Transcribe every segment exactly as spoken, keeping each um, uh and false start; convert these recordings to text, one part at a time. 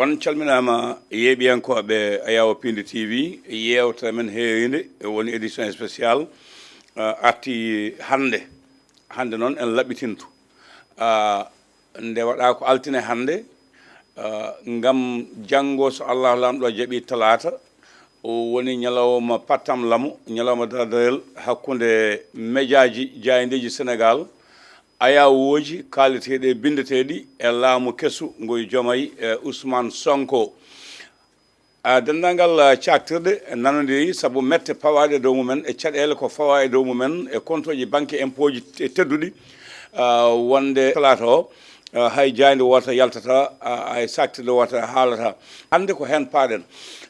On calminaama, yeeɓiyankooɓe Ayawo Piindi T V. Yeewtere men heeriinde woni édition spéciale, ah, arti hannde. Hannde noon en laɓɓitintu, ah, nde waɗaa ko altine hannde, ah, ngam janngo, so Allahu Laamɗo jaɓii, talaata, o woni ñalawma pattam lamu, ñalawma dardarel hakkunde mejaaji jaayndeeji Senegaal, ayawooji kaaleteeɗi e binndeteeɗi e laamu kesu ngu Jomay e Ousmane Sonko. Ah, denndaangal, ah, caaktirɗe nanondiri sabu mette pawaaɗe e dow mumen e caɗeele ko fawaa e dow mumen e kontooji banque impôtji te-, tedduɗi, ah, wonde talaata o, ah, hay jaaynde wootere yaltata, ah, hay saaktirde wootere haalata. Hannde ko heen paaɗen.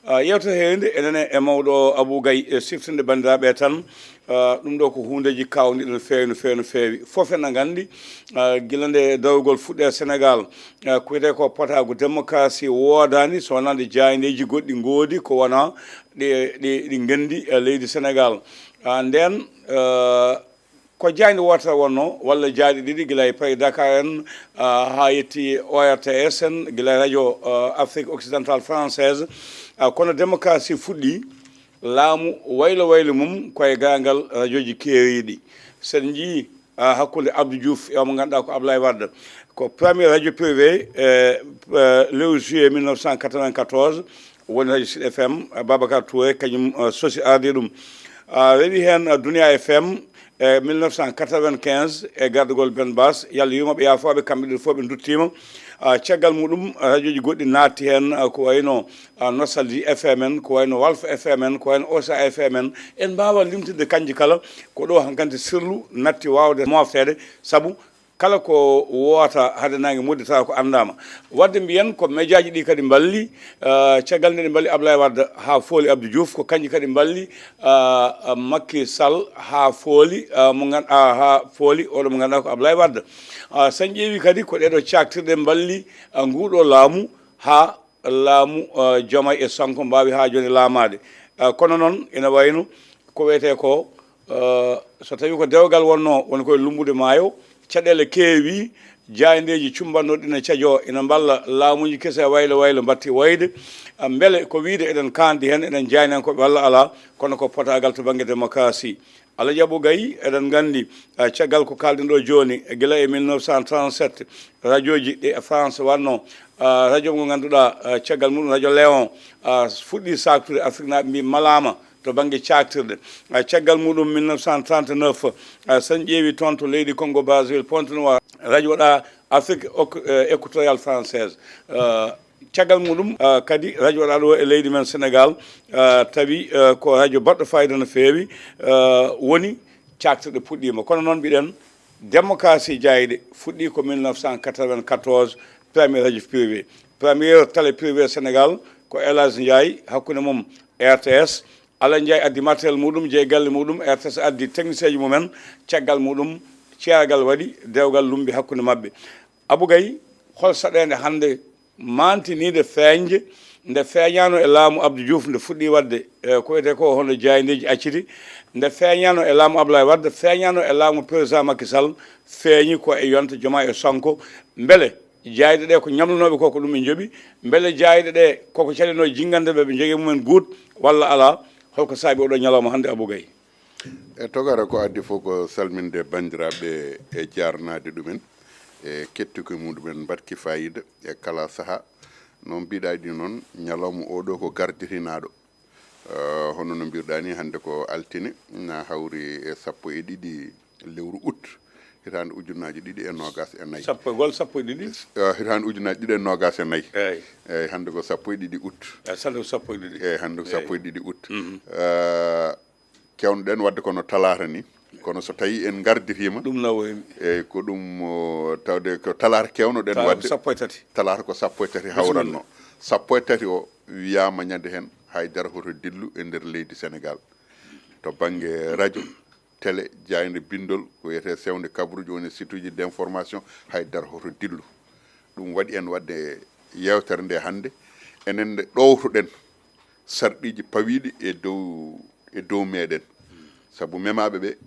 Ah, yeewtere heerinde enen e mawɗo Abou Gaye, e siftinde banndiraaɓe tan, ah, ɗum ɗo ko huundeeji kaawniiɗi no feewi, no feewi, no feewi. Fof ena nganndi, ah, gila nde dawrugol fuɗɗe Senegaal, ah, ko wiyetee ko potaagu démocratie woodaani, so wonaa nde jaayndeeji goɗɗi ngoodi, ko wona ɗi, ɗi, ɗi ngenndi, eh, leydi Senegaal. Ah, ndeen, eh, ko jaaynde wootere wonnoo, walla jaayɗe ɗiɗi, gila e Paris Dakar en, ah, haa yetti O R T S en, gila e radio, ah, Afrique Occidentale Française. Ah, kono démocratie fuɗɗii, laamu waylo waylo mum ko e gaagal rajooji keeriiɗi. So en njiyii, ah, hakkunde Abdou Diouf e omo ngannduɗaa ko Ablaye Wade, ko premier radio privé, eh, eh, lewru juillet mille neuf cent quatre-vingt-quatorze, woni radio Sud F M, eh, Babacar Touré, kañum, eh, sosi ardi ɗum. Ah, rewi heen, eh, Dunia F M, e mille neuf cent quatre-vingt-quinze, e gardagol Ben Bass, Yalla yurmo ɓe, yaafo ɓe, kamɓe ɗiɗo fof ɓe nduttiima. Ah, caggal muɗum, rajooji goɗɗi naatti heen, ah, ko wayno, ah, Nostalgie F M en, ko wayno Walf F M en, ko wayno Osa F M en. En mbaawaa limtude kañji kala, ko ɗo hankadi sirlu natti waawde mofteede, sabu kala ko woota hade naange mudde tawa ko anndaama. Waɗde mbiyen ko mejaaji ɗi kadi mballi, ah, caggal nde ɗi mballi Ablaye Wade haa fooli Abdou Diouf, ko kañji kadi mballi, ah, ah, Macky Sall haa fooli, ah, mo ngan-, ah, haa fooli oɗo mo ngannduɗaa ko Ablaye Wade. Ah, so en ƴeewi kadi ko ɗeɗo caaktirɗe mballi, ah, nguɗo laamu haa laamu, ah, Diomaye e Sonko mbaawi haa jooni laamaade. Ah, kono noon ina wayno ko wiyetee ko, eh, so tawii ko dewgal wonnoo, woni koye lummbude maayo, caɗeele keewi, jaayndeeji cummbannooɗi ina cajoo, ina mballa laamuuji kese e waylo waylo mbaɗti wayde. Ah, mbele ko wiyde eɗen kaandi heen, eɗen jaaynii heen ko walla alaa, kono ko potaagal to bannge démocratie. Alhaji Abou Gaye, eɗen nganndi, ah, caggal ko kaalɗen ɗo jooni, gila e mille neuf cent trente-sept, rajooji ɗi e France wannoo, ah, radio mo ngannduɗaa, ah, caggal muɗum radio Léon, ah, fuɗɗii saaktude, Afriknaaɓe mbii malaama to bannge caaktirɗe. Ah, caggal muɗum mille neuf cent trente-neuf, ah, so en ƴeewi toon to leydi Congo Brazzaville, Pointe-Noire, radio waɗaa Afrique Oc-, eh, Équatoriale Française. Ah, caggal muɗum, ah, kadi radio waɗaa ɗo e leydi men Senegaal, ah, tawi, ah, ko radio baɗɗo fayida no feewi, ah, woni caaktirɗe puɗɗiima. Kono noon mbiɗen, démocratie jaayɗe fuɗɗii ko mille neuf cent quatre-vingt-quatorze, premier radio privé. Premier télé privé Sénégal ko El Hadj Ndiaye, hakkunde mum R T S. Alain Ndiaye addi matériel muɗum, jeyi galle muɗum, R T S addi technicien ji mumen, caggal muɗum ceeragal waɗi, dewgal lummbi hakkunde maɓɓe. Abou Gaye, hol saɗeende hannde maantiniinde feeñde, nde feeñaano e laamu Abdou Diouf, nde fuɗɗii waɗde, e, ko wiyetee ko hono jaayndeeji acciti, nde feeñaano e laamu Ablaye Wade, feeñaano e laamu président Macky Sall, feeñi ko e yonta Diomaye e Sonko. Mbele jaayɗe ɗe ko ñamlanooɓe ko, ko ɗum ɓe njoɓi? Mbele jaayɗe ɗe koko caɗinoo jinngande ɓe, ɓe njogii mumen guut walla alaa? Holko saabi oɗo ñalawma hannde, Abou Gaye? E togara ko addi fof ko salminde banndiraaɓe e jaarnaade ɗumen e kettuki muɗumen mbaɗki faayiida e kala sahaa. No mbiɗaa ni noon, ñalawma oɗo ko gardirinaaɗo. Eh, hono no mbiruɗaa ni, hannde ko altine, na hawri e sappo e ɗiɗi lewru août, hitaande ujunnaaji ɗiɗi e noogaas e nayi. Sappo e gol, sappo e ɗiɗi? Eh, hitaande ujunnaaji ɗiɗi e noogaas e nayi. Eeyi. Eeyi, hannde ko sappo e ɗiɗi août. Eeyi, hannde ko sappo e ɗiɗi. Eeyi, hannde ko sappo e ɗiɗi août. Mhm. Eh, kewnoɗen waɗde kono talaata ni, kono so tawii en ngarditima, ɗum na woymi. Eeyi, ko ɗum, o, tawde ko talaata kewnoɗen waɗde. Talaata ko sappo e tati. Talaata ko sappo e tati hawranno. Sappo e tati o wiyaama ñande heen haydara hoto dillu e nder leydi Senegaal. To bannge radio, télé, jaaynde binndol, ko wiyetee sewnde kabaruuji, woni site uji d'information, haydara hoto dillu. Ɗum waɗi en waɗde yeewtere nde hannde, enen nde ɗowtoɗen sarɗiiji pawiiɗi e dow, e dow meɗen. Sabu memaaɓe ɓe,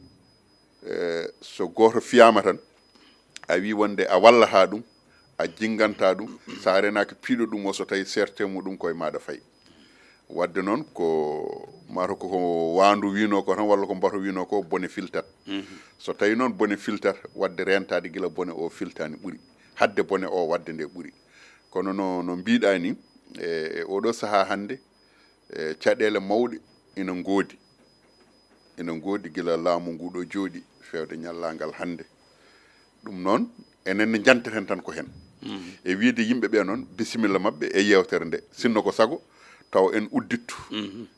eh, so gooto fiyaama tan, a wii wonde a wallataa ɗum, a jinnganta ɗum, so a renaaki piiɗo ɗum o, so tawi seerte muɗum koye maaɗa fayi. Wadde noon ko mataw ko, ko waandu wiino ko tan walla ko mbato wiino ko, bone filtat. So tawi noon bone filtat, wadde rentaade gila bone o filtaani ɓuri. Hadde bone o wadde nde ɓuri. Kono no, no mbiɗa ni, e, e oɗo sahaa hannde, e, caɗeele mawɗe ina ngoodi. Ina ngoodi gila laamu ngu ɗo jooɗi feewde ñallaangal hannde. Ɗum noon, enen ne njantaten tan ko heen. E wiyde yimɓe ɓe noon, bisimilla maɓɓe e yeewtere nde. Sinno ko sago, taw en uddittu.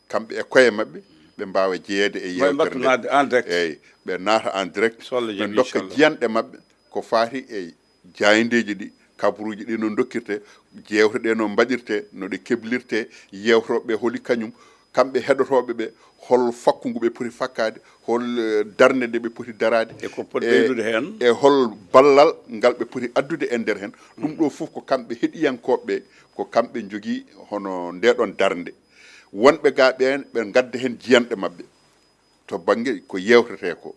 Kamɓe e koye maɓɓe, ɓe mbaawa jeyeede e yeewtere nde. Mbattunaade en direct. Eeyi, ɓe naata en direct. So Allah jaɓi, ɓe ndokka inchallah, jiyanɗe maɓɓe ko faati e jaayndeeji ɗi, kabaruuji ɗi no ndokkirte, jeewte ɗe no mbaɗirte, no ɗe keblirte, yeewtooɓe holi kañum, kamɓe heɗotooɓe ɓe, hol fakku ngu ɓe poti fakkaade, hol, eh, darnde nde ɓe poti daraade, e ko poti, e, ɓeydude heen, e hol ballal ngal ɓe poti addude e nder heen. Ɗum ɗo fof ko kamɓe heɗiyankooɓe ɓe, ko kamɓe njogii hono nde ɗon darnde. Wonɓe ga ɓeen, ɓe ngadda heen jiyanɗe maɓɓe to bannge ko yeewtetee ko.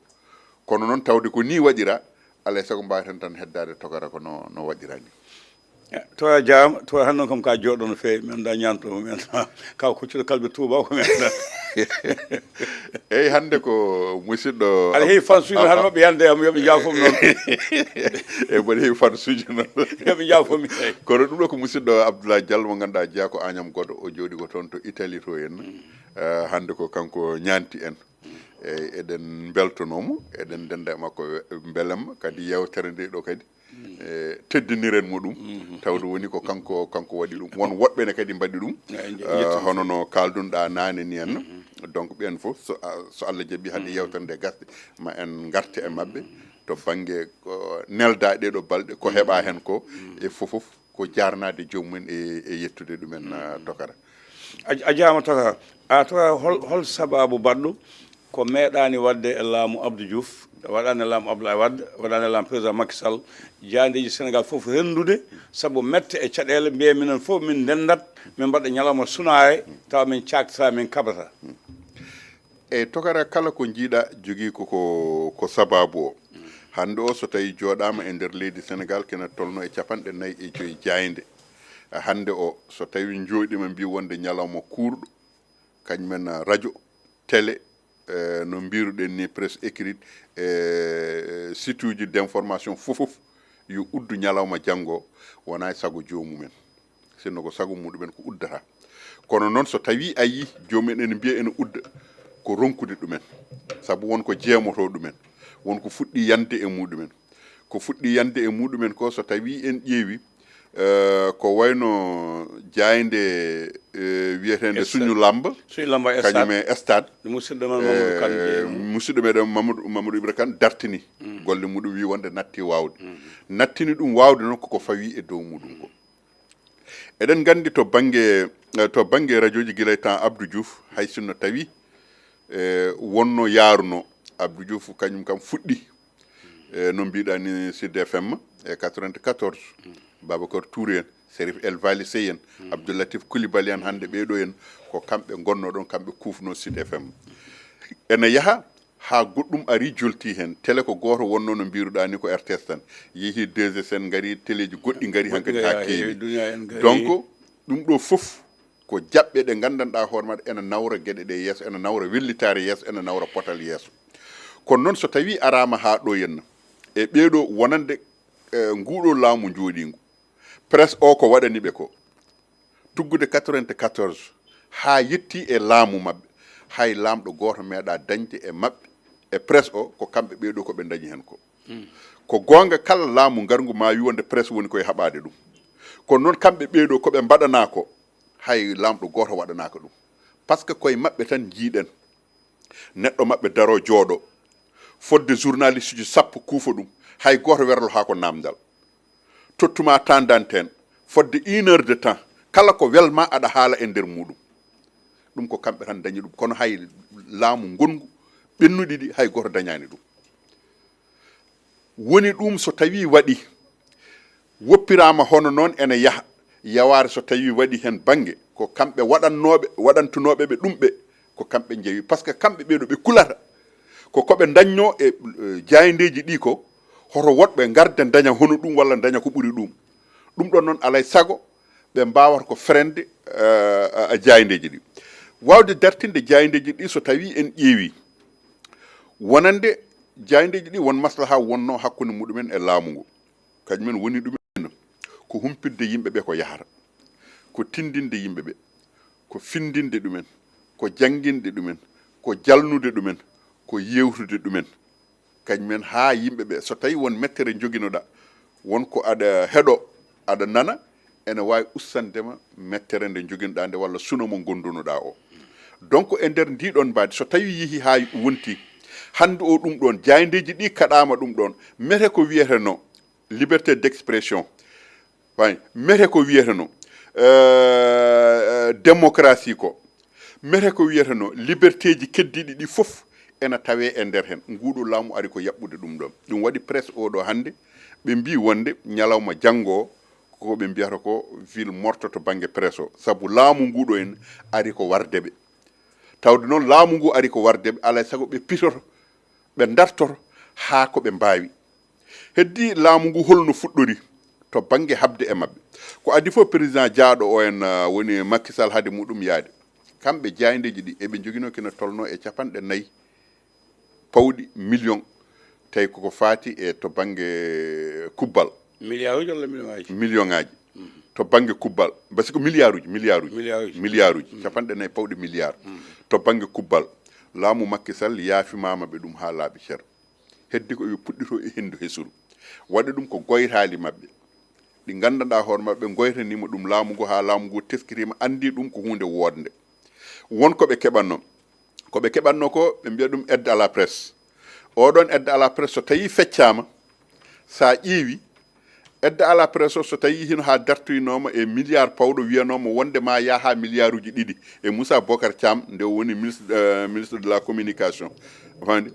Kono noon, tawde ko nii waɗira, alaa e sago mbaawaten tan heddaade tokara ko no, no waɗira ni. Eh, to a jaama, to hannde kam ka jooɗo no feewi, mi anndaa ñaanto, mi anndaa ka kuccuɗo kalbe Tuuba ko mi anndaa. Eyi, hannde ko musidɗo aɗa heewi fansuuji noon, hannde maɓɓe yande am, yo ɓe njaafo mi noon. Eyi, mboɗo heewi fansuuji noon. Yo ɓe njaafo mi, eyi. Kono ɗum ɗo ko musidɗo Abdoulaye Diallo mo ngannduɗaa jeyaa ko Agnam Godo, o jooɗi ko toon to Italie to en. Eh, hannde ko kanko ñaanti en. Eyi, eɗen mbeltonoo mo, eɗen ndennda e makko mbelamma, kadi yeewtere nde ɗo kadi, e, teddiniren mo ɗum, tawde woni ko kanko, kanko waɗi ɗum. Won woɗɓe ne kadi mbaɗi ɗum, eyi, nje-, eh, njettii, hono no kaaldunɗaa naane ni en. Donc, ɓeen fof, so, a, so Allah jaɓi, hannde yeewtere nde gasde, ma en ngarte e maɓɓe to bannge ko neldaa ɗee ɗo balɗe, ko heɓaa heen ko, e fof fof. Ko jaarnaade joom mum e, e yettude ɗumen, ah, tokara. A, a jaama tokara. A tokara, hol, hol sabaabu baɗɗo ko meeɗaani waɗde e laamu Abdou Diouf, waɗaani e laamu Abdoulaye Wade, waɗaani e laamu président Macky Sall, jaayndeeji Sénégal fof renndude sabu mette e caɗeele, mbiye minen fof min ndenndat, min mbaɗa ñalawma sunaare, tawa min caaktataa, min kabataa. Eyi, tokara, kala ko njiiɗa jogii ko, ko, ko sabaabu o. Hannde o, so tawi jooɗaama e nder leydi Senegal, kena tolno e capanɗe nayi e joyi jaaynde. Hannde o, so tawi njooɗiima mbi wonde ñalawma kuurɗo, kañum en radio, télé, eh, no mbiruɗen ni, presse écrite, eh, site uji d'information fof, fof, yo uddu ñalawma janngo, wonaa e sago joomumen. Sinno ko sago muɗumen ko uddata. Kono noon, so tawi a yii joomumen ene mbiya ene udda, ko ronkude ɗumen. Sabu won ko jeemoto ɗumen. Won ko fuɗɗi yande e muɗumen. Ko fuɗɗi yande e muɗumen ko, so tawi en ƴeewi, eh, ko wayno jaaynde, eh, wiyeteende Stade. Suñu Lamba, Suñu Lamba e kañum Stade. E Stade. Musidɗo men Mamadou Kane, eh, jeeyi ɗum. Musidɗo meɗen Mamadou, Mamadou Ibra Kane dartini golle muɗum, wi wonde natti waawde. Nattini ɗum waawde noon koko fawi e dow muɗum ko. Eɗen nganndi to bannge, eh, to bannge rajooji gila e temps Abdou Diouf, hay sinno tawi, eh, wonno yaaruno, Abdou Diouf kañum kam fuɗɗi, eh, no mbiɗa ni, Sud F M e quatre-vingt-quatorze, Babacar Touré en, Serif El Valissé en, Abdou Latif Coulibaly en, hannde ɓee ɗo en, ko kamɓe ngonno ɗon, kamɓe kuufno Sud F M. Ene yaha haa goɗɗum ari jolti heen. Télé ko gooto wonno, no mbiruɗaa ni, ko R T S tan. Yehi deux S en, ngari téléji goɗɗi, ngari hankadi haa keewi. Donc, ɗum ɗo fof ko jaɓɓe ɗe nganndanɗaa hoore maɗa ene nawra geɗe ɗe yeeso, ene nawra wellitaare yeeso, ene nawra potal yeeso. Kono noon, so tawi araama haa ɗo henna, e ɓee ɗo wonande, eh, nguɗo laamu njooɗingu, presse o ko waɗani ɓe ko, tuggude quatre-vingt-quatorze haa yetti e laamu maɓɓe, hay laamɗo gooto meeɗa dañde e maɓɓe, e presse o, ko kamɓe ɓee ɗo ko ɓe dañi heen ko. Ko goonga, kala laamu ngarngu ma wi wonde presse woni koye haɓaade ɗum. Kono noon, kamɓe ɓee ɗo ko ɓe mbaɗanaa ko, hay laamɗo gooto waɗanaaka ɗum. Par ce que koye maɓɓe tan njiiɗen. Neɗɗo maɓɓe daro jooɗo. Fodde journaliste uji sappo kuufa ɗum. Hay gooto werlo haa ko naamndal. Tottuma temps d'antenne. Fodde une heure de temps. Kala ko welma aɗa haala e nder muɗum. Ɗum ko kamɓe tan dañi ɗum. Kono hay laamu ngonngu ɓennuɗi ɗi hay gooto dañaani ɗum. Woni ɗum so tawi waɗi, woppiraama hono noon ene yaha, yawaare so tawi waɗi heen bannge, ko kamɓe waɗannooɓe, waɗantunooɓe ɓe ɗum ɓe, ko kamɓe njewi. Par ce que kamɓe ɓee ɗo ɓe kulata, ko ko ɓe dañnoo e, eh, jaayndeeji ɗi ko, hoto woɗɓe ngarde daña hono ɗum walla daña ko ɓuri ɗum. Ɗum ɗon noon alay sago ɓe mbaawata ko ferende eh, eh, jaayndeeji ɗi. Waawde dartinde jaayndeeji ɗi so tawii en ƴeewii wonande jaayndeeji ɗi won maslaha wonnoo hakkunde muɗumen e laamu ngu. Kañum en woni ɗumen ko humpitde yimɓe ɓe ko yahata, ko tindinde yimɓe ɓe, ko findinde ɗumen, ko jannginde ɗumen, ko jalnude ɗumen, ko yewtude ɗumen. Kañum en haa yimɓe ɓe so tawi won mettere joginoɗa, won ko aɗa heɗo, aɗa nana, ene waawi ustandema mettere nde joginoɗa nde walla suna mo gondunoɗa o. Donc e nder ndi ɗon mbaadi so tawi yehi haa wonti hannde o ɗum ɗon jaayndeeji ɗi kaɗaama ɗum ɗon, mete ko wiyeteno liberté d'expression, fay mete ko wiyeteno euh, euh, démocratie ko, mete ko wiyeteno libertéji keddiɗi ɗi fof ena tawe e nder hen. Nguɗo laamu ari ko yaɓɓude ɗum ɗon. Ɗum waɗi presse oɗo hannde ɓe mbi wonde ñalawma janngo o koko ɓe mbiyata ko ville morte to bannge presse o, sabu laamu nguɗo en ari ko warde ɓe. Tawde noon laamu ngu ari ko warde ɓe, alay sago ɓe pitoto, ɓe dartoto haa ko ɓe mbaawi. Heddi laamu ngu holno fuɗɗori to bannge haɓde e maɓɓe? Ko adii fof président jaaɗo o en uh, woni Macky Sall hade muɗum yaade. Kamɓe jaayndeeji ɗi eɓe njoginoo kina tolnoo e capanɗe nayi pawɗi million, tawi koko faati e to bannge kubbal. Milliard uji walla million aji? Million aji. To bannge kubbal, basi ko milliard uji, milliard uji. Milliard uji. Milliard uji, capanɗe nayi pawɗi milliard. To bannge kubbal, laamu Macky Sall yaafimaama ɓe ɗum haa laaɓi cer. Heddi ko ɓe puɗɗito e henndu hesuru. Waɗi ɗum ko goytaali maɓɓe. Ɗi nganndanɗaa hoore maɓɓe, ɓe goytaniima ɗum laamu ngu haa laamu ngu teskitiima, anndi ɗum ko huunde woodnde. Won ko ɓe keɓatnoo. Ko ɓe keɓatnoo ko, ɓe mbiya ɗum aide à la presse. Oɗon aide à la presse so tawii feccaama, so a ƴeewi, aide à la presse o so tawii hino haa dartoynooma e milliard pawɗo, wiyanooma wonde ma yaha milliard uji ɗiɗi e Moussa Bocar Thiam, nde o woni ministre, euh, ministre de la communication. Fandi?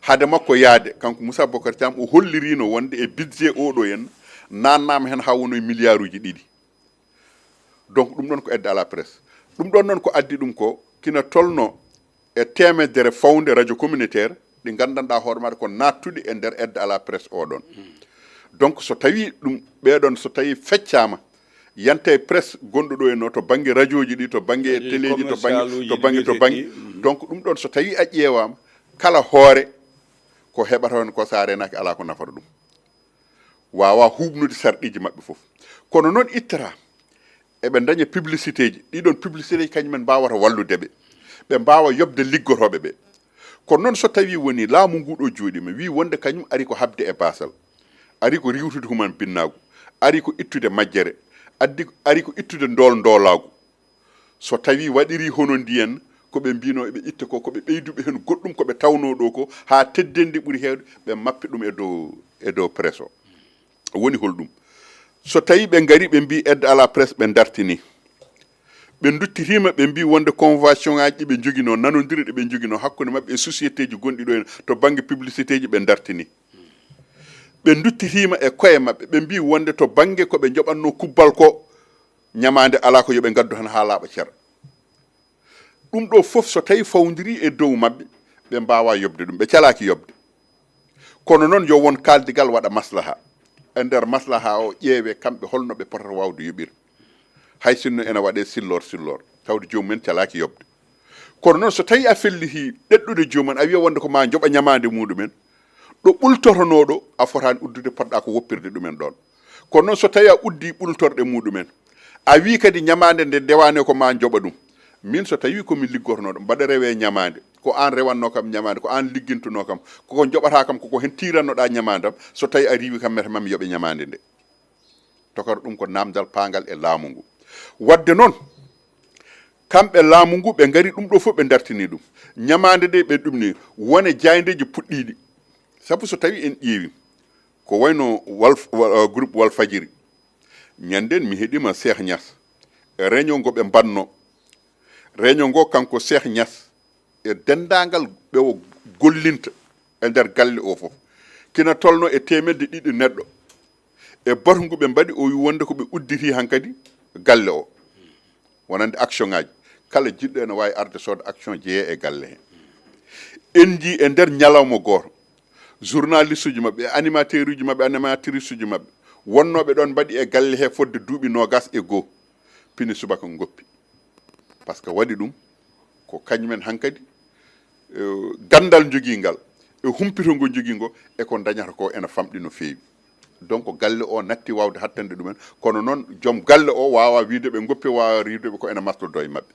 Hade makko yaade, kanko Moussa Bocar Thiam, o hollirino wonde e budget oɗo en, naannaama hen haa woni e milliard uji ɗiɗi. Donc ɗum ɗon ko aide à la presse. Ɗum ɗon noon ko addi ɗum ko kina tolno e temedere fawnde radio communautaire ɗi nganndanɗaa hoore maɗa ko naattuɗi e nder aide à la presse oɗon. Donc so tawi ɗum ɓeɗon so tawi feccama, yante presse gonɗo ɗo e no to bangge radioji ɗi, to bangge téléji, to bangge to bangge to bangge. Donc ɗum ɗon so tawi a ƴeewama, kala hoore ko heɓata hen ko, sa renaki ala ko nafata ɗum. Wawa huɓnude sarɗiji maɓɓe fof. Kono noon ittata eɓe daña publicité ji, ɗiɗon publicité ji kañum en mbawata wallude ɓe, ɓe mbawa yobde liggotoɓe ɓe. Kono noon so tawi woni laamu ngu ɗo jooɗima wi wonde kañum ari ko habde e basal, ari ko riwtude human binnagu, ari ko ittude majjere, addi ari ko ittude ndol ndolagu. So tawi waɗiri hono ndiyen ko ɓe mbino eɓe itta ko, ko ɓe ɓeyduɓe hen goɗɗum ko ɓe tawno ɗo ko, ha teddende ɓuri hewde ɓe mappi ɗum e dow e dow presse o. Woni holɗum? So tawi ɓe ngari ɓe mbi aide à la presse ɓe dartini, ɓe duttitima ɓe mbi wonde convention ngaji ɗi ɓe jogino, nanodire ɗe ɓe jogino hakkude mabɓe e société ji gonɗi ɗo en to bangge publicité ji ɓe dartini. Ɓe duttitima e koye mabɓe ɓe mbi wonde to bangge ko ɓe joɓanno kubbal ko, ñamande ala ko yoɓe gaddu han ha laaɓa cer. Ɗum ɗo fof so tawi fawdiri e dow maɓɓe, ɓe mbawa yobde ɗum, ɓe calaki yobde. Kono noon yo won kaldigal waɗa maslaha. E nder maslaha o ƴeewe kamɓe holno ɓe potata wawde yoɓir. Hay sinno ene waɗe sillor sillor, tawde jomumen calaki yobde. Kono noon so tawi a felliti ɗeɗɗude jomumen, a wiya wonde ko ma joɓa ñamande muɗumen, ɗo ɓultotonoɗo a fotani uddude, poɗɗa ko woppirde ɗumen ɗon. Kono noon so tawi a uddi ɓultorɗe muɗumen, a wi kadi ñamande nde ndewane ko ma joɓa ɗum. Min so tawi komi liggotonoɗo, mbaɗa rewe ñamande, ko an rewanno kam ñamande, ko an liggintuno kam, koko joɓata kam koko hen tirannoɗa ñamandam, so tawi a riwi kam mete mami yoɓe ñamande nde. Tokara ɗum ko namdal pangal e laamu ngu. Wadde noon, kamɓe laamu ngu ɓe ngari ɗum ɗo fof ɓe dartini ɗum. Ñamande nde ɓe ɗumni wone jayndeji puɗɗiɗi. Sabu so tawi en ƴeewi ko wayno Walf, wa- groupe Walfadjiri, ñanden mi heɗima Cheikh Niass e réunion ngo ɓe mbanno. Réunion ngo kanko Cheikh Niass e denndaangal ɓe o gollinta e nder galle o fof, kina tolno e teemedde ɗiɗi neɗɗo e batu ngu ɓe mbaɗi, o wi wonde ko ɓe udditi hankadi galle o, wonande action ngaji. Kala jiɗɗo ene wawi arde sooda action jeeye e galle he. En jii e nder ñalawma gooto, journaliste uji maɓɓe, animateur uji maɓɓe, animatrice uji maɓɓe, Wonnooɓe ɗon mbaɗi e galle he fodde duuɓi noogas e goo, pini subaka ngoppi. Par ce que waɗi ɗum ko kañumen hankadi, eh, ganndal njogii ngal, e humpito ngo njogii ngo, e ko ndañata ko ena famɗi no feewi. Donc galle o natti waawde hattande ɗumen, kono noon joom galle o waawaa wiyde ɓe ngoppi, waawaa wiyde ɓe ko ena maslodo e maɓɓe.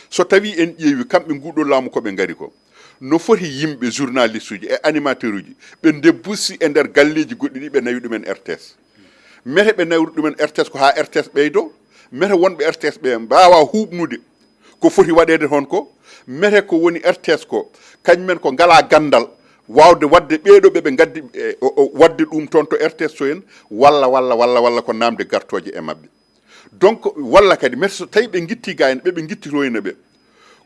So tawii en ƴeewi kamɓe nguuɗo laamu ko ɓe ngari ko, no foti yimɓe journaliste uji e animateur uji ɓe debbusi e nder galleeji goɗɗi ɗi ɓe nawi ɗumen R T S? Mete ɓe nawri ɗumen R T S ko haa R T S ɓeydo, mete wonɓe R T S ɓe mbaawa huuɓnude ko foti waɗeede toon ko, mete ko woni R T S ko, kañumen ko ngalaa ganndal waawde waɗde ɓeeɗo ɓe ɓe ngaddi, e, o, o, waɗde ɗum toon to R T S to en, walla, walla, walla, walla ko naamde gartooje e maɓɓe. Donc, walla kadi, mete so tawi ɓe ngitti ga en, ɓe ɓe ngittitoyno ɓe,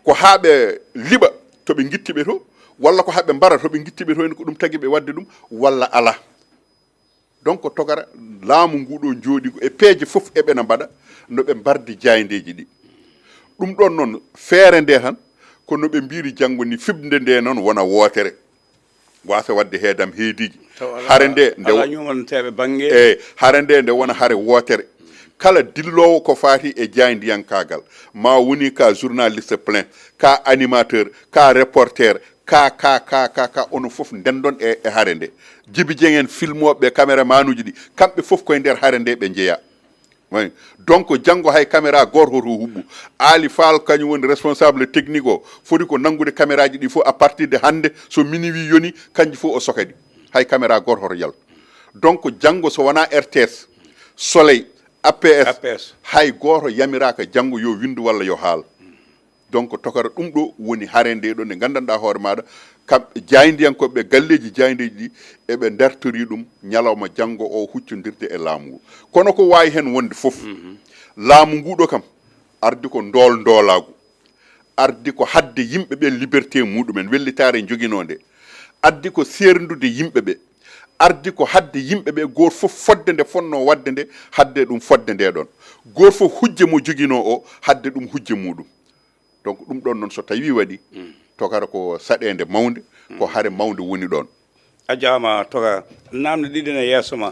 ko haa ɓe liɓa to ɓe ngitti ɓe to, walla ko haa ɓe mbara to ɓe ngitti ɓe to en, ko ɗum tagi ɓe waɗde ɗum, walla alaa. Donc, togara laamu ngu ɗo jooɗi ngu e peeje fof eɓe na mbaɗa no ɓe mbardi jaayndeeji ɗi. Ɗum ɗon noon, feere nde tan, ko no ɓe mbiri janngo ni, fiɓnde nde noon wona wootere. Wasa waɗde heedam heediiji. Taw alaa, hare nde, nde alaa wo-, ñumanteeɓe bannge. Eey, hare nde, nde wona hare wootere. Kala dilloowo ko faati e jaayndiyankaagal, ma woni ka journaliste plein, ka animateur, ka reporter, ka, ka, ka, ka, ka, onon fof ndendon e, e hare nde. Jibi Jeŋ en filmooɓe, caméraman uji ɗi, kamɓe fof koye nder hare nde ɓe njeyaa. Oui. Donc, janngo hay caméra gooto hoto huɓɓu. Aali Faal, kañum woni responsable technique o, foti ko nanngude caméra ji ɗi fof à partir de hannde, so minuit yoni, kanji fof o soka ɗi. Hay caméra gooto hoto yaltu. Donc, janngo so wonaa R T S, Soleil, A P S, A P S, hay gooto yamiraaka janngo yo winndu walla yo haal. Donc, tokara ɗum ɗo woni hare nde ɗo nde nganndanɗaa hoore maaɗa, kamɓe jaayndiyankooɓe galleeji jaayndeeji ɗi, eɓe ndartori ɗum ñalawma janngo o huccondirde e laamu ngu. Kono ko waawi heen wonde fof, laamu ngu ɗo kam ardi ko ndool ndoolaagu, ardi ko haɗde yimɓe ɓe liberté muɗumen, wellitaare njoginoo nde, addi ko seerndude yimɓe ɓe, ardi ko haɗde yimɓe ɓe, gooto fof fodde nde fotnoo waɗde nde, haɗde ɗum fodde nde ɗon. Gooto fof hujja mo joginoo o, haɗde ɗum hujja muɗum. Donc, ɗum ɗon noon, so tawii waɗi, tokara ko saɗeende mawnde, ko hare mawnde woni ɗon. A jaama, tokara. Naamne ɗiɗi ne yeeso ma.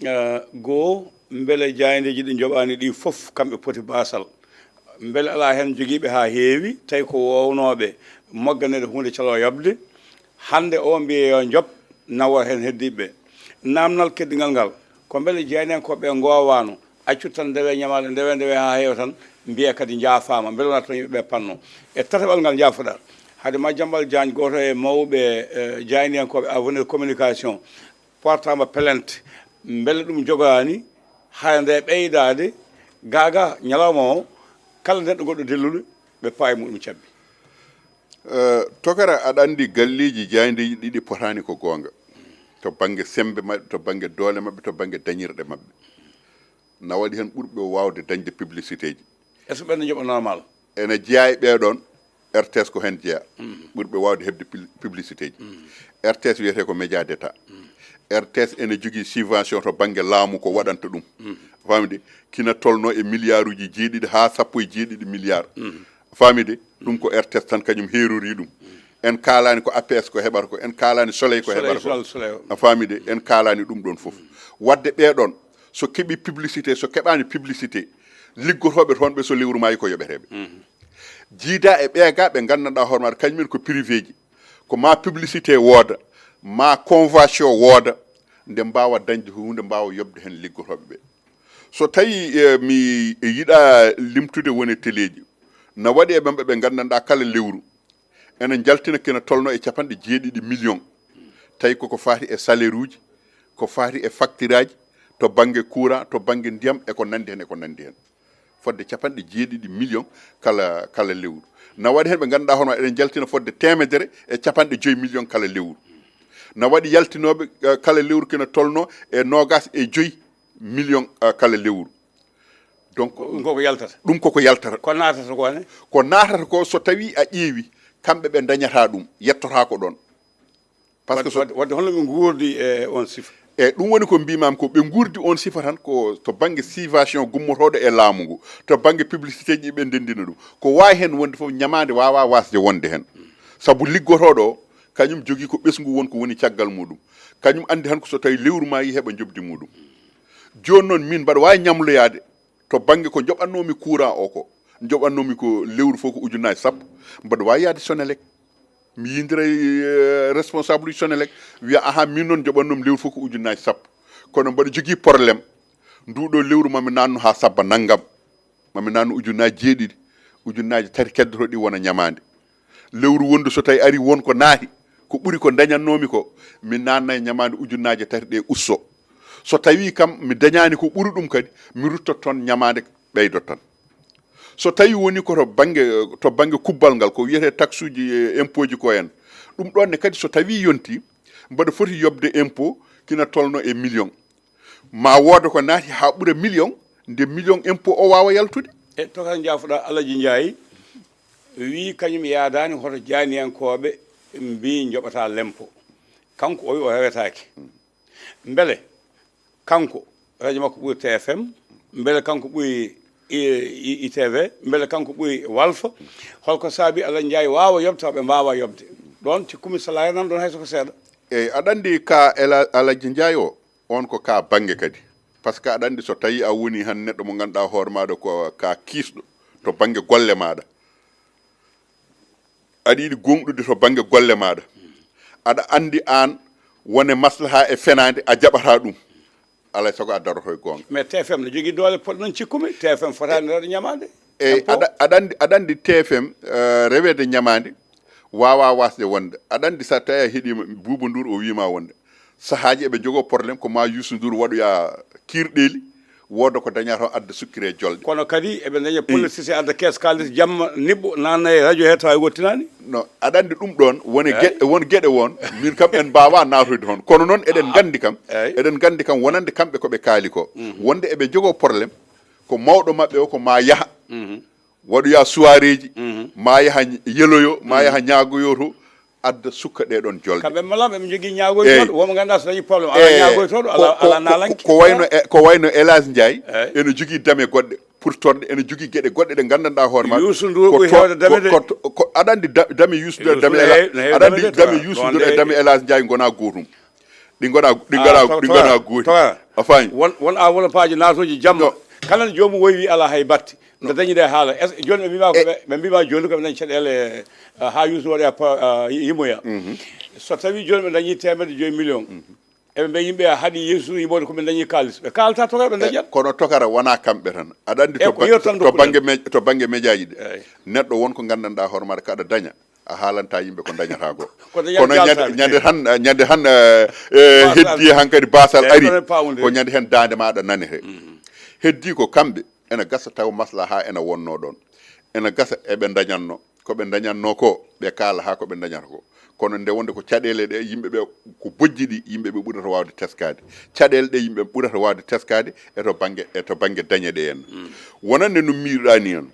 Eh, goo, mbele jaayndeeji ɗi njoɓaani ɗi fof, kamɓe poti baasal? Mbele alaa heen jogiiɓe haa heewi, tawi ko woownooɓe mogganeede huunde calo yoɓde? Hannde o mbiye yo njoɓ, nawa heen heddiiɓe ɓe. Naamnal keddingal ngal, ko mbele jaayndiyankooɓe ɓe ngoowaano, accu tan ndewe ñamaale, ndewe, ndewe haa heewa tan, mbiya kadi njaafaama, mbele wonaa tan yimɓe ɓe panno. E tataɓal ngal njaafoɗaa, hade Madiambal Diagne, gooto e mawɓe, eh, jaayndiyankooɓe Avenir Communication, portaama plainte, mbele ɗum jogaani, hara nde ɓeydaade, gaagaa ñalawma o, kala neɗɗo goɗɗo delluɗo, ɓe paawi muɗum cabbi. Eh, tokara, aɗa anndi galleeji jaayndeeji ɗiɗi potaani ko goonga. To bannge semmbe maɓɓe, to bannge doole maɓɓe, to bannge dañirɗe maɓɓe. Na waɗi heen ɓurɓe waawde dañde publicité ji. Est-ce que ɓen ne njoɓa normal? Ene jeyaa e ɓee ɗoon, R T S ko heen jeyaa. Ɓurɓe waawde heɓde pil-, publicité ji. R T S wiyetee ko média d'État. R T S ene jogii subvention to bannge laamu ko waɗanta ɗum. Faamde, kina tolnoo e milliard uji jeeɗiɗi haa sappo e jeeɗiɗi milliard. Faamde, ɗum ko R T S tan kañum heerori ɗum. En kaalaani ko A P S ko heɓata ko, en kaalaani Soleil ko Soleil, heɓata ko. Soleil, Soleil. A faamide, en kaalaani ɗum ɗoon fof. Waɗde ɓee ɗoon, so keɓi publicité, so keɓaani publicité, liggotooɓe toon ɓe so lewru maayi ko yoɓeteeɓe. Jiida e ɓee ga ɓe nganndanɗaa hoore maɗa, kañumen ko privé ji. Ko ma publicité wooda, ma convention wooda, nde mbaawa dañde huunde, mbaawa yoɓde heen liggotooɓe ɓe. So tawi, eh, mi yiɗa limtude wone teleeji, na waɗi e ɓen ɓe ɓe nganndanɗaa kala lewru, ene njaltina kena tolno e capanɗe jeeɗiɗi million. Tawi koko faati e salaire uji, ko faati e facture aji, to bannge courant, to bannge ndiyam, e ko nanndi heen, e ko nanndi heen. Fodde capanɗe jeeɗiɗi million kala, kala lewru. Na waɗi heen ɓe ngannduɗaa hono eɗen njaltina fodde teemedere e capanɗe joyi million kala lewru. Na waɗi yaltinooɓe, eh, kala lewru kena tolno e noogas e joyi million, eh, kala lewru. Donc, ɗum koko yaltata. Ɗum koko yaltata. Ko naatata ko ne? Ko naatata ko, so tawi a ƴeewi, kamɓe ɓe dañata ɗum, yettotaako ɗoon. Parce que wadde, so wadde, wadde holno ɓe nguurdi e on sifa? E ɗum woni ko mbimam ko, ɓe nguurdi on sifa tan ko to bannge subvention gummotooɗo e laamu ngu, to bannge publicité ji ɓe ndenndina ɗum. Ko waawi heen wonde fof, ñamaande waawaa waasde wonde heen. Sabu liggotooɗo o, kañum jogii ko ɓesngu won ko woni caggal muɗum. Kañum anndi tan ko so tawi lewru maayi heɓa njoɓdi muɗum. Jooni noon, min mbaɗa waawi ñamloyaade to bannge ko njoɓatnoomi courant o ko, njoɓatnoomi ko lewru fof ko ujunnaaje sappo, mbaɗa waawi yahde Sonelec. Mi yindiray, eh, responsable uji Sonelec, wiya, "Aha, min noon njoɓatnoomi lewru fof ko ujunnaaje sappo. Kono mbaɗa jogii problème, nduɗo lewru mami naanno haa sabba nanngam, mami naanno ujunnaaje jeeɗiɗi, ujunnaaje tati keddoto ɗi wona ñamaande. Lewru wondu so tawi ari won ko naati, ko ɓuri ko dañatnoomi ko, mi naannay ñamaande ujunnaaje tati ɗe usso. So tawi kam mi dañaani ko ɓuri ɗum kadi, mi ruttoto toon ñamaande ɓeydot tan." So tawi woni ko to bannge, to bannge kubbal ngal, ko wiyetee taxe uji e impôt ji ko en, ɗum ɗoon ne kadi so tawi yonti, mbaɗa foti yoɓde impôt kina tolno e million. Ma wooda ko naati haa ɓura million, nde million impôt o waawa yaltude. E toka njaafuɗa Alaji Njaay, wii kañum yaadaani hoto jaaniyankooɓe mbii njoɓata lempo. Kanko o wi o rewetaake. Mbele kanko, radio makko ɓuri T F M, mbele kanko ɓuri I-, I-, I T V, mbele kanko ɓuri Walf? Holko saabi Alaji Njaay waawa yoɓde, tawa ɓe mbaawa yoɓde? Ɗoon cikkumi salaire nan ɗoon hay soko seeɗa. Eyi, aɗa anndi ka Ela-, Alaji Njaay o, on ko ka bannge kadi. Par ce que aɗa anndi so tawi a woni han neɗɗo mo ngannduɗaa hoore maaɗa ko ka kiisɗo to bannge golle maaɗa. Aɗa yiɗi gonɗude to bannge golle maaɗa. Aɗa anndi aan wone maslaha e fenaande a jaɓata ɗum. Alay sago a daroto e goonga. Mais T F M ne jogii doole poɗɗo noon cikkumi. T F M fotaani rewde ñamaande. Eyi, impôt. Aɗa, aɗa anndi, aɗa anndi T F M, eh, reweede ñamaande waawa wasde wonde. Aɗa anndi so tawi a heɗiima Buuba Nduur o wiima wonde sahaaji eɓe njogoo problème ko ma Youssou Ndour waɗoya kiirɗeeli, wooda ko dañata o adda sukkiri e jolɗe. Kono kadi eɓe daña politicien adda kees kaalis jamma niɓɓo nanna e radio he tawa wottinaani. No, aɗa anndi ɗum ɗoon wone geɗe, won geɗe won min kam en mbaawa naatoyde toon. Kono noon eɗen nganndi kam, eɗen nganndi kam wonande kamɓe ko ɓe kaali ko. Wonde eɓe njogoo problème ko mawɗo maɓɓe o ko ma yaha. Waɗoya soiréeji, ma yaha yeloyo, ma yaha ñaagoyo to, adda sukka ɗe ɗon jolɗe. Kamɓe malaɓe ɓe njogii ñaagoytooɗo, wonmo ngannduɗaa so dañii problème, alaa ñaagoytooɗo, alaa, alaa naalanke. Ko wayno, e, ko wayno Elage Ndiaye, ene jogii dame goɗɗe, purtorɗe, ene jogii geɗe goɗɗe ɗe nganndanɗaa hoore ma. Youssou Ndour ɓuri heewde dame de. Ko, ko, aɗa anndi da-, dame Youssou Ndour, dame Elage, aɗa anndi dame Youssou Ndour e dame Elage Ndiaye ngonaa gootum. Ɗi ngona, ɗi ngona, ɗi ngona gooti. A faami? Won, won a wona paaji naatooji jamma. Kala nde joomum woyi wi alaa hay batte. Nde dañi ɗe haala. Est-ce que jooni ɓe mbiima ko ɓe, ɓe mbiima jooni ko ɓe dañi caɗeele, eh, haa Youssou waɗoya pa-, eh, yimoya. So tawi jooni ɓe dañi teemedde joyi million. Eɓe mbiya yimɓe a haɗi Youssou yimoode ko ɓe dañi kaalis. Ɓe kaalata tokara ɓe dañat. Kono tokara wona kamɓe tan. Aɗa anndi to bannge me-, to bannge mejaaji ɗi. Neɗɗo won ko nganndanɗaa hoore maaɗa kaɗa daña. A haalanta yimɓe ko dañata ko. Kono ñande, ñande han, ñande han, eh, eh, heddi hankadi basal ari, ko ñande hen daande maɗa nanete. Heddi ko kamɓe ena gasa taw maslaha ena wonno ɗon. Ena gasa eɓe dañanno, ko ɓe dañanno ko, ɓe kaala ha ko ɓe dañata ko. Kono nde wonde ko caɗele ɗe yimɓe ɓe ko bojji ɗi yimɓe ɓe ɓurata wawde teskade. Caɗele ɗe yimɓe ɓurata wawde teskade e to bangge, e to bangge dañe ɗe en. Wonande no mbiruɗa ni en.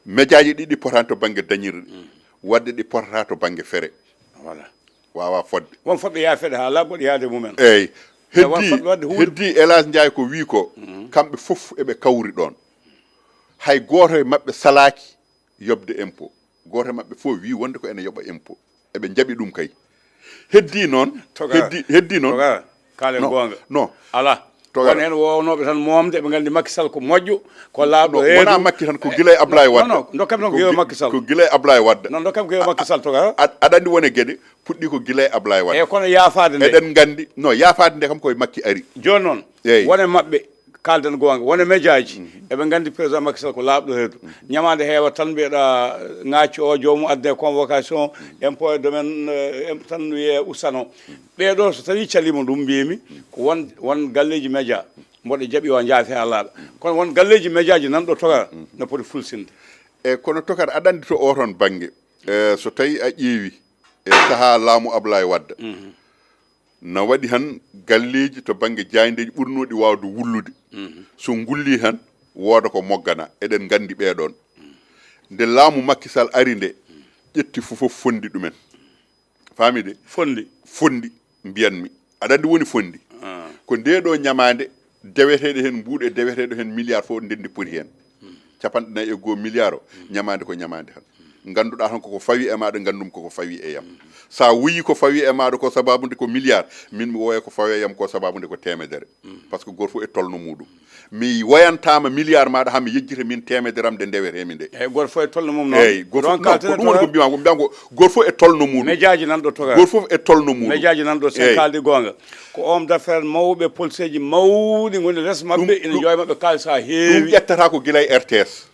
Mejaaji ɗiɗi potani to bannge dañirɗi, waɗde ɗi potata to bannge fere. Voilà. Wawa fodde. Won fodɓe yaafeede haa laaɓa, waɗi yaade mumen. Eyi. Heddi, heddi Elage Ndiaye ko wi ko, kamɓe fof eɓe kawri ɗoon. Hay gooto e maɓɓe salaaki yoɓde impôt. Gooto e maɓɓe fof wi wonde ko ene yoɓa impôt. Eɓe njaɓi ɗum kay. Heddi noon, heddi, heddi noon. Kaalen goonga. Non. Alaa. Won heen wownooɓe tan moomde, eɓe nganndi Macky Sall ko moƴƴo, ko laaɓɗo reedu. Wonaa Macky tan, ko gila e Ablaye Wade. Non, non, dokkam tan ko gila e Macky Sall. Ko gila e Ablaye Wade. Non, dokkam ko gila e Macky Sall, toga. Aɗa anndi wone geɗe puɗɗi ko gila e Ablaye Wade. Eyi, kono yaafaade nde. Eɗen nganndi, non, yaafaade nde kam koye Macky ari. Jooni noon, wone maɓɓe, kaalden goonga, wone mejaaji, eɓe nganndi président Macky Sall ko laaɓɗo reedu. Ñamaande heewa tan mbiyeɗa ŋaacci o, joomum adde convocation, impôt et domaine, eh, tan wiye ustano. Ɓee ɗoo, so tawii caliima ɗum, mbiimi ko won, won galleeji média mboɗo jaɓi o njaati haa laaɓa. Kono won galleeji médiaji nan ɗo toga no poti fulsinde. E kono tokar aɗa anndi to oo toon bannge, e so tawii a ƴeewi e sahaa laamu Ablaye Wade, na waɗi han galleeji to bannge jaayndeeji ɓurnooɗi waawde wullude. So ngulli han, wooda ko moggana. Eɗen nganndi ɓee ɗoon. Nde laamu Macky Sall ari nde, ƴetti fof fof fondi ɗumen. Faami de? Fondi. Fondi, mbiyanmi. Aɗa anndi woni fondi? Ko ndee ɗoo ñamaande, deweteeɗo heen mbuuɗu e deweteeɗo heen milliard fof ndenndi poti heen. Capanɗe nayi e goo milliard o, ñamaande ko ñamaande tan. Ngannduɗaa tan koko fawi e maaɗa, nganndum koko fawi e yam. So a wuyii ko fawi e maaɗa ko, sababu nde ko milliard, min mi woya ko fawi e yam ko, sababu nde ko teemedere. Par ce que gooto fof e tolno muuɗum. Mi woyantaama milliard maaɗa, haa mi yejjita min teemedere am nde ndewetee-mi nde. Eyi, gooto fof e tolno mum noon. Eyi, gooto fof, non, ko ɗum woni ko mbiyam, ko mbiyam ko gooto fof e tolno muuɗum. Mejaaji nan ɗo, Toga. Gooto fof e tolno muuɗum. Mejaaji nan ɗo, sen kaaldi goonga. Ko homme d'affaires mawɓe, policeeji mawɗi ngoni les maɓɓe, ina jooya maɓɓe kaalis haa heewi. Ɗum ƴettata ko gila e R T S.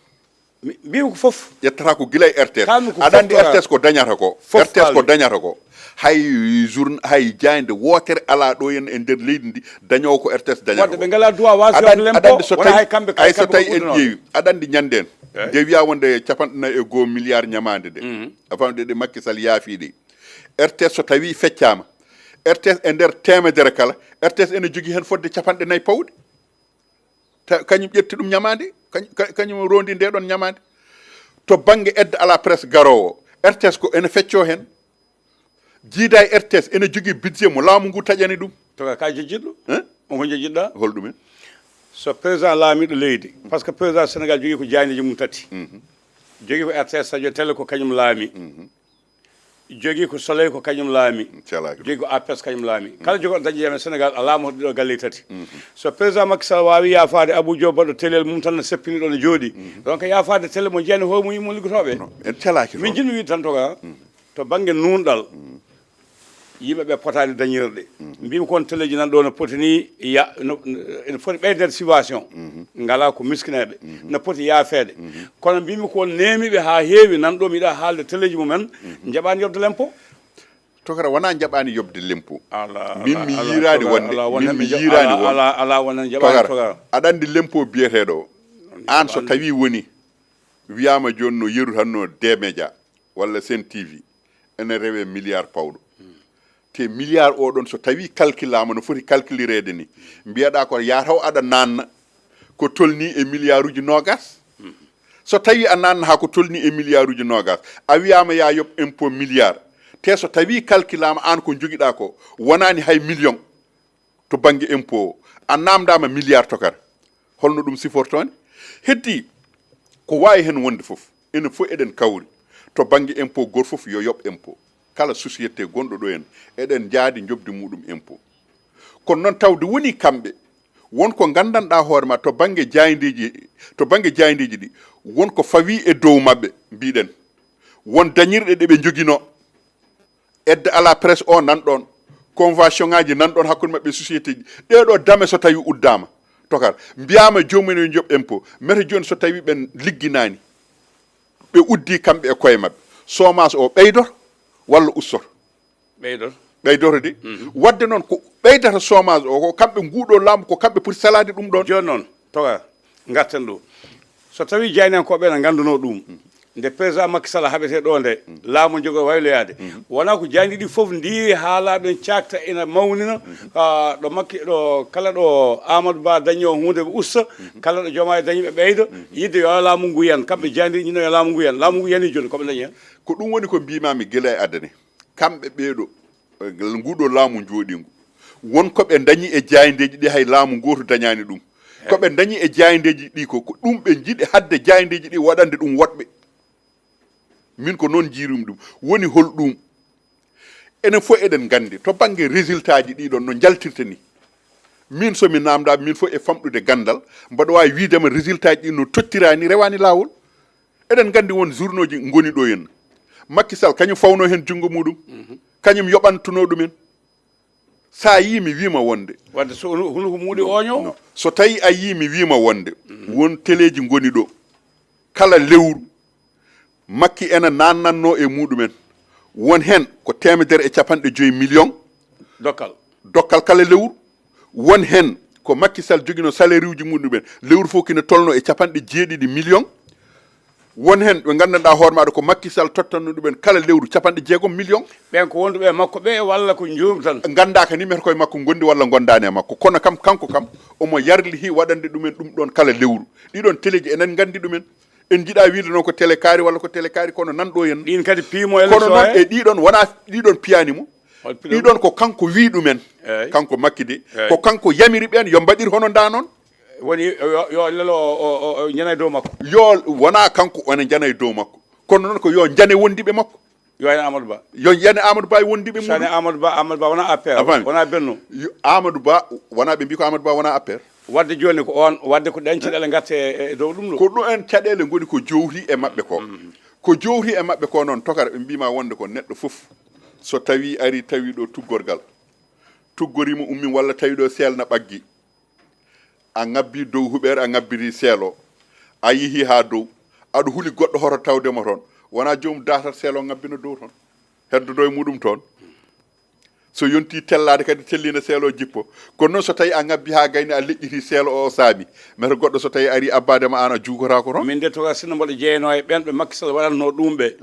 Mi, mbimi ko fof. Ƴettata ko gila e R T S. Kalmi ko aɗa fof anndi Toga. R T S ko dañata ko. Fof R T S ko kalmi. Dañata ko. Hay journ-, hay jaaynde wootere alaa ɗo en e nder leydi ndi dañoowo ko R T S dañata. Wadde ko ɓe ngalaa droit waasde yobde lempo, so wonaa tawi, hay kamɓe, hay so kamɓe tawi ko en ƴeewi, aɗa anndi ñande en. Eyi. Nde wiyaa wonde capanɗe nayi e goo milliard ñamaande de. Mhm. Avant de, de Macky Sall yaafii de. R T S so tawi feccaama, R T S e nder teemedere kala, R T S ene jogii heen fodde capanɗe nayi pawɗe. Ta-, kañum ƴetti ɗum ñamaande, kañ-, ka-, kañum rondi nde ɗon ñamaande. To bannge aide à la presse garoowo, R T S ko ene feccoo heen. Jiidaa e R T S ene jogii budget mo laamu ngu taƴani ɗum. To ka, ka jejjitɗo? Hein? On ko jejjitɗa? Hol ɗumen? So président laamiɗo leydi, par ce que président Sénégal jogii ko jaayndeeji mum tati. Mhm. Jogii ko R T S, radio, télé ko kañum laami. Mhm. Jogii ko Soleil ko kañum laami. Calaaki ɗum. Jogii ko A P S kañum laami. Mhm. Kala jogooɗo dañde jam e Sénégal a laamoto ɗiɗo galle tati. Mhm. So président Macky Sall waawi yaafaade Abou Diop baɗɗo télé mum tan no seppini ɗo no jooɗi. Mhm. Donc yaafaade télé mo jeeyani hoore mum yimmo liggotooɓe. Non, en calaaki min toon. Jiɗmi wiide tan to ka, mhm, to bannge nuunɗal, mhm, yimɓe ɓe potaani dañirde. Mhm. Mbimi ko on teleji nan ɗo no poti ni ya-, no, no, ene foti ɓeydande subvention. Mhm. Ngala ko miskineeɓe. Mhm. No poti yaafeede. Mhm. Kono mbimi ko on neemiiɓe haa heewi nan ɗo, mi yiɗa haalde teleji mumen, mhm, njaɓaani yoɓde lempo. Tokara wonaa njaɓaani yoɓde lempo. Ala, min ala, mi ala, yiiraani tokara, wonde, ala, min wonande mi nja-, yiiraani ala, won. Ala, ala, wonande njaɓaani tokara, tokara. Aɗa anndi lempo biyeteeɗo o. An so tawi woni, wiyaama jooni no yeru tan no D-Média walla Sen T V, ene rewe milliard pawɗo. Te milliard o ɗon so tawi calculaama no foti calculireede ni, mbiyaɗa ko yaa taw aɗa naanna ko tolni e milliarduji noogas. So tawi a naanna haa ko tolni e milliarduji noogas, a wiyaama yaa yoɓ impôt milliard. Te so tawi calculaama aan ko njogiɗa ko wonaani hay million, to bannge impôt o, a naamndaama milliard tokar. Holno ɗum sifortoo ni? Heddi ko waawi heen wonde fof, enen fof eɗen kawri to bannge impôt, gooto fof yo yoɓ impôt. Kala société gonɗo ɗo heen, eɗen njaadi njoɓdi muɗum impôt. Kono noon tawde woni kamɓe, won ko nganndanɗaa hoore ma to bannge jaayndeeji, to bannge jaayndeeji ɗi, won ko fawii e dow maɓɓe, mbiɗen. Won dañirɗe ɗe ɓe njoginoo. Aide à la presse o nan ɗon, convention ngaji nan ɗon hakkunde maɓɓe e société ji. Ɗee ɗo dame so tawi uddaama, tokar, mbiyaama joomum en yo njoɓ impôt, mete jooni so tawi ɓen ligginaani, ɓe uddi kamɓe e koye maɓɓe, chômage o ɓeydoto walla ussoto? Ɓeydoto. Ɓeydoto de. Mhm. Wadde noon ko ɓeydata chômage o, ko kamɓe, nguɗo laamu, ko kamɓe poti salaade ɗum ɗon. Jooni noon, tokar, ngarten ɗo. So tawi jaayndiyankooɓe ene nganndunoo ɗum, nde président Macky Sall haɓetee ɗo nde, laamu jogo wayloyaade, wonaa ko jaayndiiɗi fof ndiiri haa laaɓi en caakta ina mawnina, ah, ɗo Macky, ɗo kala ɗo Amadou Ba dañi o huunde ɓe usta, kala ɗo Diomaye dañi ɓe ɓeyda, yidde yo laamu ngu yan, kamɓe jaayndiiɗi ñinno yo laamu ngu yan, laamu ngu yani jooni ko ɓe dañi hen? Ko ɗum woni ko mbiimaami gila e adane. Kamɓe ɓeeɗo, eh, nguɗo laamu jooɗingu, won ko ɓe dañi e jaayndeeji ɗi hay laamu gooto dañaani ɗum. Ko ɓe dañi e jaayndeeji ɗi ko, ko ɗum ɓe njiɗi hadde jaayndeeji ɗi waɗande ɗum woɗɓe. Min ko noon njiirumi ɗum. Woni hol ɗum? Enen fof eɗen nganndi to bannge résultat ji ɗi ɗon no njaltirta ni. Min so mi naamndaama, min fof e famɗude ganndal, mbaɗa waawi wiidema résultat ji ɗi no tottirani, rewaani laawol. Eɗen nganndi won journaux ji ngoni ɗo henna. Macky Sall kañum fawnoo heen junngo muɗum. Mhm. Kañum yoɓantunoo ɗumen. So a yii mi wiima wonde. Wadde so hunu-, hunuko muuɗi oño? No. So tawi a yii mi wiima wonde, mhm, won teleji ngoni ɗo. Kala lewru, Macky ena naannannoo e muɗumen. Won heen ko teemedere e capanɗe joyi million. Dokkal. Dokkal kala lewru. Won heen ko Macky Sall joginoo salaire uji muɗumen. Lewru fof kina tolno e capanɗe jeeɗiɗi million. Won heen ɓe nganndanɗaa hoore maaɗa ko Macky Sall tottanno ɗumen kala lewru capanɗe jeegom million. Ɓeen ko wonduɓe e makko ɓe walla ko njuumri tan? Nganndaaka ni mete koye makko ngondi walla ngondaani e makko. Kono kam, kanko kam, omo yarlihi waɗande ɗumen ɗum ɗoon kala lewru. Ɗiɗon teleji enen nganndi ɗumen. En njiɗa wiide noon ko télé kaari walla ko télé kaari, kono nan ɗo henna. Ɗin kadi piimo élection. Kono noon e ɗiɗon wona ɗiɗon piyani mo. Hol piɗo? Ɗiɗon ko kanko wi ɗumen. Eey. Kanko Macky de. Eey. Ko kanko yamiri ɓeen yo mbaɗir hono nda noon. Woni yo, yo lelo o, o, o, o njana e dow makko. Yo wona kanko ene njana e dow makko. Kono noon ko yo njane wondiɓe makko. Yo en Amadou Ba. Yo njane Amadou Ba e wondiɓe So ne mum. Amadou Ba, Amadou Ba wona A P R, A faami? Wona Benno. Yo- Amadou Ba, wona ɓe mbi ko Amadou Ba wona A P R. Wadde jooni ko on, wadde ko ɗen caɗeele ngatte e e dow ɗum ɗo. Ko ɗo en caɗeele ngoni ko jowti e maɓɓe ko. Ko jowti e maɓɓe ko noon, tokara, ɓe mbima wonde ko neɗɗo fof so tawi ari tawi ɗo tuggorgal, tuggorima ummi walla tawi ɗo seelna ɓaggi, a ngabbi dow huɓeere, a ngabbiri seelo, a yehi ha dow, aɗa huli goɗɗo hoto tawdema toon, wona joomum datat seelo ngabbina dow toon, heddodo e muɗum toon. So yonti tellaade kadi tellina seelo jippo. Kono noon so tawi a ngabbi ha gayni a leƴƴiti seelo o, o saami, mete goɗɗo so tawi ari abbadema an a juukotako toon. Min de, tokara, sinno mboɗo jeyno e ɓen ɓe Macky Sall waɗatno ɗum ɓe,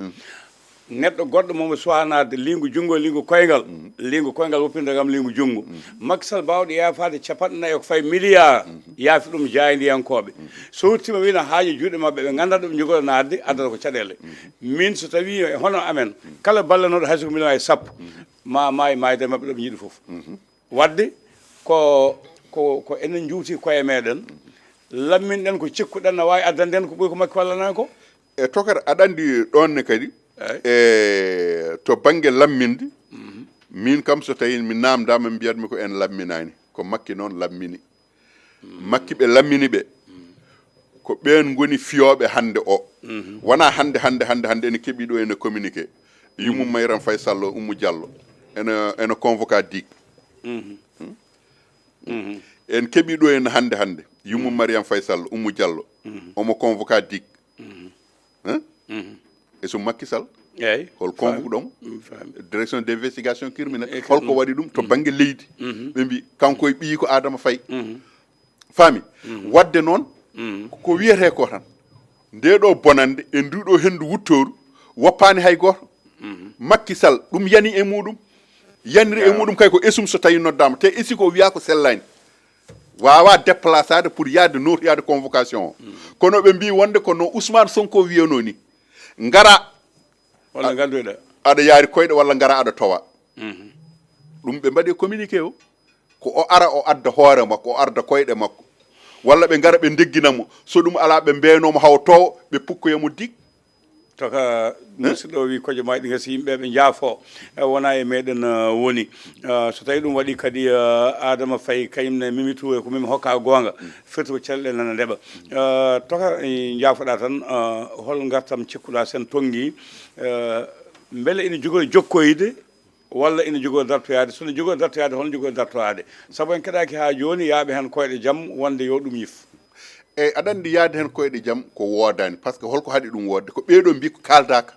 neɗɗo goɗɗo momo suwanaade lingu junngo, lingu koyngal, lingu koyngal woppinta kam lingu junngo. Macky Sall bawɗo yaafaade capanɗe nayi ko fayi milliard, yaafi ɗum jaayndiyankooɓe. So wurtima wina haaji juuɗe maɓɓe, ɓe ngannda ɗum njogori naatde, addata ko caɗeele. Min so tawi e hono amen, kala ballanooɗo hay so ko million e sappo, ma maayi maayde maɓɓe ɗo ɓe njiɗi fof. Wadde ko ko ko enen njuuti koye meɗen, lamminɗen ko cikkuɗen na wawi addanden ko ɓuri ko Makki wallana ko. E tokar, aɗa andi ɗon ne kadi, e to bangge lamminde, min kam so tawi mi namdama mbiyatmi ko en lamminani, ko Makki noon lammini. Makki ɓe lammini ɓe, ko ɓen ngoni fiyoɓe hande o. Wona hande hande hande hande ene keɓi ɗo ene communiqué, yummum Mayram Faye Sall, Oumou Diallo ene ene convoca dig. En keɓi ɗo ene hande hande, yummum Mariam Faye Sall, Oumou Diallo, omo convoca dig. Hein? E so Macky Sall, eyyi, hol convoque ɗon? Mi faami. Direction d'investigation criminelle, e holko waɗi ɗum to bangge leydi? Ɓe mbi kanko e ɓiyi ko Adama Faye. Faami? Wadde noon, ko wiyete ko tan, nde ɗo bonande e ndu ɗo hendu wuttoru, woppani hay goto. Macky Sall, ɗum yani e muɗum. Yaniri e muɗum kay ko esum so tawi noddama, te esi ko wiya ko sellani. Wawa déplaçade pour yaade notoyade convocation o. Kono ɓe mbi wonde ko no Ousmane Sonko wiyano ni, ngara, Walla ngaddoyɗa. Aɗa yaari koyɗe walla ngara aɗa towa. Ɗum ɓe mbaɗi communiqué o, ko o ara o adda hoore makko, o arda koyɗe makko, walla ɓe ngara ɓe ndeggina mo, so ɗum ala ɓe mbeyno mo hawo towo, ɓe pukkoya mo dig. Toka, musidɗo o wi koƴo ma ɗi gasi, yimɓe ɓe jaafo, e wona e meɗen, eh, woni. Eh, so tawi ɗum waɗi kadi, eh, Adama Faye kañum ne Mimi Touré ko Mimi hokka goonga, firti ko caɗeele nana ndeɓa. Eh, toka, eh, jaafoɗa tan, eh, hol ngartam cikkuɗa sen tonngi, eh, beele ina jogori jokkoyde walla ina jogori dartoyaade? So ina jogori dartoyaade, holno jogori dartoyaade? Sabu en keɗaki ha joni yaaɓe hen koyɗe jaam wonde yo ɗum yif. Eyyi, aɗa andi yaade hen koyɗe jaam ko woodani, par ce que holko haɗi ɗum woodde? Ko ɓeeɗo mbi ko kaaldaka.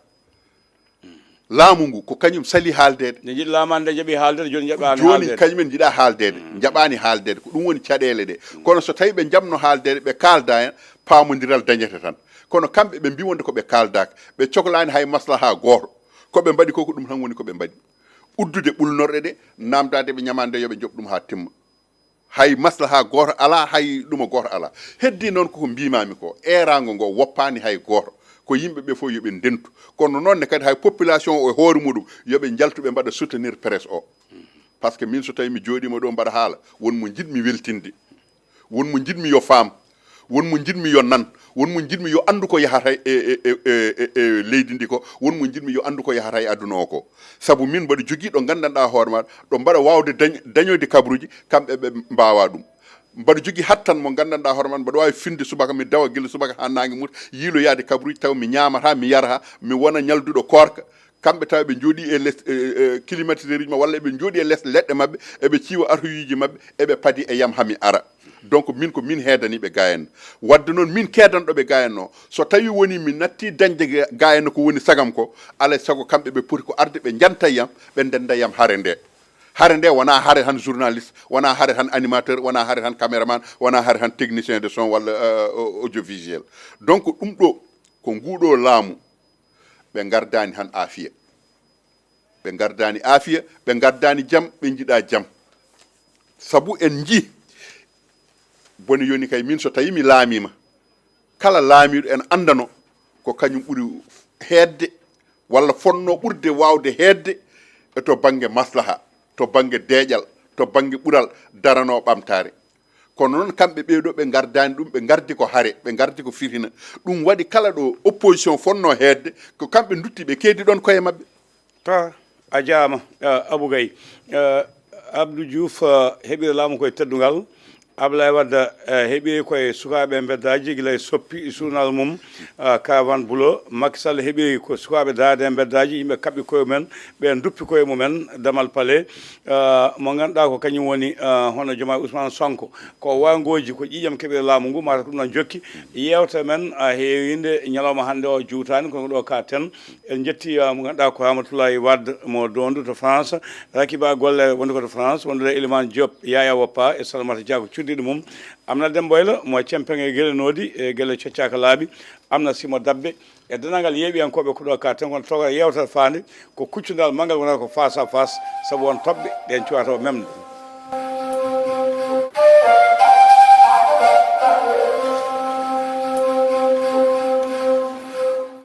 Laamu ngu ko kañum sali haaldeede. Nde jiɗi laamaade nde jaɓi haaldeede, joni jaɓaani haaldeede. Joni kañumen jiɗa haaldeede, jaɓaani haaldeede, ko ɗum woni caɗeele ɗe. Kono so tawi ɓe jaɓno haaldeede, ɓe kaalda hen, paamondiral dañete tan. Kono kamɓe ɓe mbi wonde ko ɓe kaaldaka, ɓe coklaani hay maslaha gooto. Ko ɓe mbaɗi ko, ko ɗum tan woni ko ɓe mbaɗi. Uddude ɓulnorɗe ɗe, namdade ɓe ñamande yo ɓe joɓ ɗum ha timma. Hay maslaha gooto ala, hay ɗuma gooto ala. Heddi noon koko mbimami ko, erango ngo woppani hay gooto. Ko yimɓe ɓe fof yo ɓe ndentu. Kono noon ne kadi hay population o e hoore muɗum yo ɓe njaltu ɓe mbaɗa soutenir presse o. Par ce que min so tawi mi jooɗima ɗo mbaɗa haala, won mo jiɗmi weltinde. Won mo jiɗmi yo faam. Won mo jiɗmi yo nan. Won mo jiɗmi yo anndu ko yahata e, e, e, e, e leydi ndi ko. Won mo jiɗmi yo anndu ko yahata e aduna o ko. Sabu min mbaɗa jogii ɗo nganndanɗaa hoore maɗa, ɗo mbaɗa waawde dañ-, dañoyde kabaruuji, kamɓe ɓe mbaawaa ɗum. Mbaɗa jogii hattan mo nganndanɗaa hoore maɗa, mbaɗa waawi finde subaka, mi dawa gila subaka haa naange muta, yiiloyaade kabaruuji, taw mi ñaamataa, mi yarataa, mi wona ñalduɗo koorka. Kamɓe tawa ɓe njooɗii e les, e, e, climatiseur uji maɓɓe, walla eɓe njooɗii e les leɗɗe maɓɓe, eɓe ciiwa atoyuuji maɓɓe, eɓe padi e yam haa mi ara. Donc min ko min heedaniiɓe Gayen. Wadde noon min keedanɗo ɓe Gayen o, so tawi woni mi natti dañde ga-, Gayen ko woni sagam ko, alay sago kamɓe ɓe poti ko arde ɓe njanta yam, ɓe ndenda yam hare nde. Hare nde wona hare tan journaliste, wona hare tan animateur, wona hare tan caméraman, wona hare tan technicien de son walla, euh, audiovisuel. Donc ɗum ɗo ko nguɗo laamu ɓe ngardani tan aafiya. Ɓe ngardani aafiya, ɓe ngardani jam, ɓe njiɗa jam. Sabu en nji bone yoni kay min so tawi mi laamima, kala laamiɗo en andano ko kañum ɓuri heedde walla fonno ɓurde wawde heedde e to bangge maslaha, to bangge deeƴal, to bangge ɓural darano ɓamtare. Kono noon, kamɓe ɓee ɗoo, ɓe ngardaani ɗum, ɓe ngardi ko hare, ɓe ngardi ko fitina. Ɗum waɗi, kala ɗo opposition fotnoo heedde, ko kamɓe ndutti, ɓe keedi ɗoon koye maɓɓe. Ta a jaama, eh, Abou Gaye. Eh, Abdou Diouf, eh, heɓiri laamu koye teddungal. Ablaye Wade, eh, heɓiri koye sukaaɓe mbeddaaji, gila e soppi suunal mum, eh, Caravane Bleue. Macky Sall heɓiri ko sukaaɓe daade e mbeddaaji, yimɓe kaɓɓi koye mumen, ɓe nduppi koye mumen Damal Palais. Eh, mo ngannduɗaa ko kañum woni, eh, hono jooma Ousmane Sonko. Ko wangooji, ko ƴiiƴam keɓiri laamu ngu, mata ko ɗum ɗon jokki. Yeewtere men, eh, heewinde ñalawma hannde o juutaani, kono ko ɗo ka ten. En njetti, ah, mo ngannduɗaa ko Ramatoulaye Wade mo Dondu to France, Rakiba Golle wonde ko to France, wondude Elimane Diop, Yaya Woppa e Salamata Dia ko cuddiɗo mum. Amna Demboyla mo Cempeŋe e Gele Noodi e Gele Coccaaka Laaɓi, Amna Simo Dabbe e denangal yeeɓiyankooɓe ko ɗo ka ten, kono tawata yeewtere faande ko kuccundal manngal wonata ko face à face, sabu won toɓɓe ɗen cuwata o memde.